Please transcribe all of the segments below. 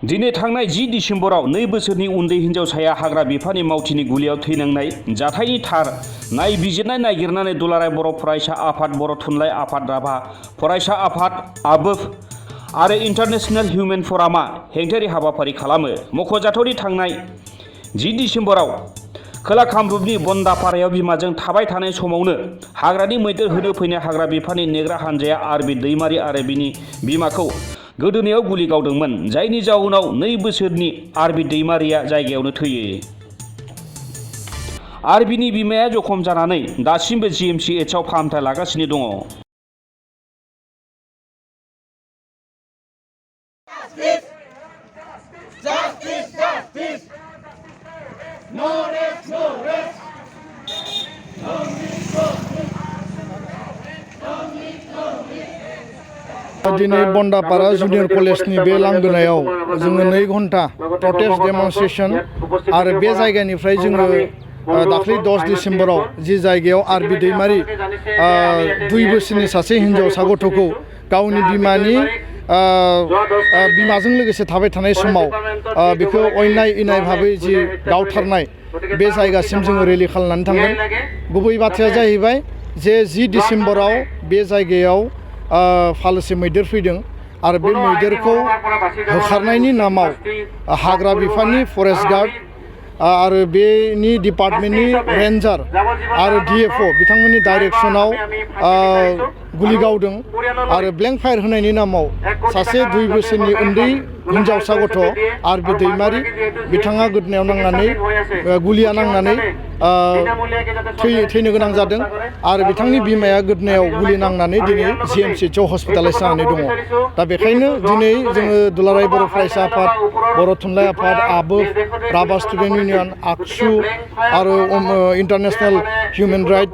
दिनै थांनाय 10 डिसेम्बराव 2 बोसोरनि उन्दै हिन्जावसाया हाग्रा बिफाननि मावथिनि गुलियाव थैनांनाय जाथायनि थार नायबिजिरनाय नागिरनानै दुलाराय बर' फरायसा आफाद, बर' थुनलाइ आफाद राभा, फरायसा आफाद आबोफ आरो इन्टारनेशनेल हिउमेन फरामा हेंथायारि हाबाफारि खालामो। मख'जाथावदि थांनाय 10 डिसेम्बराव खोला कामरुपनि बन्दापारायाव बिमाजों थाबाय थानाय समावनो हाग्रानि मैदेर होनो फैनाय हाग्रा बिफाननि नेग्रा हानजाया आरबि दैमारि आरो बिनि बिमाखौ गोदोनायाव गुलि गावदोंमोन, जायनि जाउनाव 2 बोसोरनि आरबि दैमारिया जायगायावनो थैयो। आरबिनि बिमाया जखम जानानै दासिमबो GMCHआव फाहामथाय लागासिनो दङ। दिनै बन्दापारा जुनियर कलेजनि बे लांगोनायाव जोङो 2 घन्टा प्रटेस्ट डेमनस्ट्रेशन आरो बे जायगानिफ्राय जोङो दाख्लै 10 डिसेम्बराव जि जायगायाव आरबि दैमारि 2 बोसोरनि सासे हिन्जावसा गथ'खौ गावनि बिमाजों लोगोसे थाबाय थानाय समाव बेखौ अयनाय इनाय भाबै जि गावथारनाय बे जायगासिम जोङो रेलि खालामनानै थांगोन। गुबै बाथ्राया जाहैबाय जे 10 डिसेम्बराव बे जायगायाव फालोसे मैदेर फैदों आरो बे मैदेरखौ होखारनायनि नामाव हाग्रा बिफाननि फरेस्ट गार्ड आरो बेनि डिपार्टमेन्टनि रेन्जार आरो DFO बिथांमोननि डाइरेक्सनाव गुलि गावदों आरो ब्लेंक फायार होनायनि नामाव सासे 2 बोसोरनि उन्दै हिन्जावसा गथ' आरबि दैमारि बिथाङा गोदोनायाव नांनानै गुलिया नांनानै थैनो गोनां जादों आरो बिथांनि बिमाया गोदोनायाव गुलि नांनानै दिनै GMCHआव हस्पिटालाइज जानानै दङ। दा बेखायनो दिनै जोङो दुलाराय बर' फरायसा आफाद, बर' थुनलाइ आफाद, आबोफ, राभा स्टुडेन्ट इउनियन, आक्सु आरो इन्टारनेशनेल हिउमेन राइट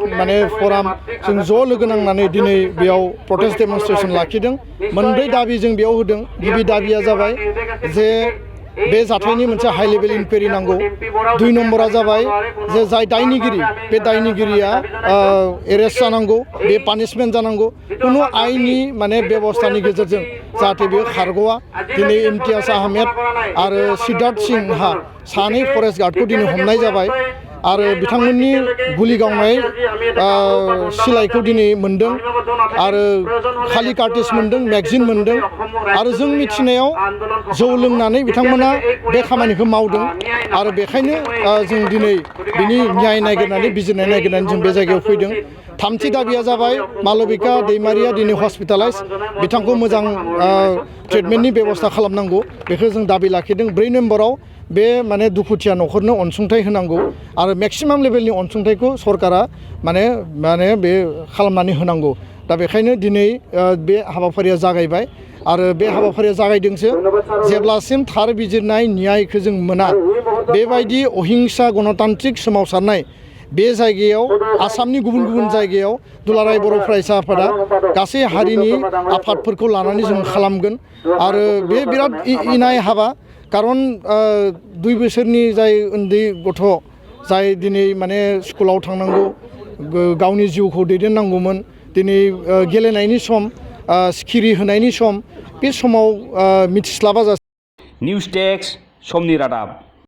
फराम जों ज' लोगो नांनानै दिनै बेयाव प्रटेस्ट डेमनस्ट्रेशन लाखिदों। 2 दाबि जों बेयाव होदों। गिबि दाबिया जाबाय जे बे जाथायनि मोनसे हाइ लेभेल इनकुवेरि नांगौ। 2 नम्बरा जाबाय जे जाय दायनिगिरि बे दायनिगिरिया एरेस्ट जानांगौ, बे पानिशमेन्ट जानांगौ कुनु आइननि बेबस्थानि गेजेरजों जाहाथे बेयो खारग'आ। दिनै इम्तियाज आहमेद आरो सिद्धार्थ सिंहा 2 फरेस्ट गार्डखौ दिनै हमनाय जाबाय आरो बिथांमोननि गुलि गावनाय सिलाइखौ दिनै मोन्दों आरो खालि कार्टिज मोन्दों, मेगजिन मोन्दों आरो जों मिथिनायाव जौ लोंनानै बिथांमोना बे खामानिखौ मावदों आरो बेखायनो जों दिनै बिनि न्याय नागिरनानै बिजिरनाय नागिरनानै जों बे जायगायाव फैदों। 3थि दाबिया जाबाय मालबिका दैमारिया दिनै हस्पिटालाइज, बिथांखौ मोजां ट्रिटमेन्टनि बेबस्था खालामनांगौ, बेखौ जों दाबि लाखिदों। 4 नम्बराव बे दुखुथिया न'खरनो अनसुंथाइ होनांगौ आरो मेक्सिमाम लेभेलनि अनसुंथाइखौ सरकारा बे खालामनानै होनांगौ। दा बेखायनो दिनै बे हाबाफारिया जागायबाय आरो बे हाबाफारिया जागायदोंसो जेब्लासिम थार बिजिरनाय न्यायखौ जों मोना बेबायदि अहिंसा गणतान्त्रिक सोमावसारनाय बे जायगायाव आसामनि गुबुन गुबुन जायगायाव दुलाराय बर' फरायसा आफादा गासै हारिनि आफादफोरखौ लानानै जों खालामगोन आरो बे बिराद इनाय हाबा। खारन 2 बोसोरनि जाय उन्दै गथ' जाय दिनै स्कुलाव थांनांगौ, गावनि जिउखौ दैदेननांगौमोन, दिनै गेलेनायनि सम, सिखिरि होनायनि सम, बे समाव मिथिस्लाबाजासे। निउस डेस्क, समनि रादाब।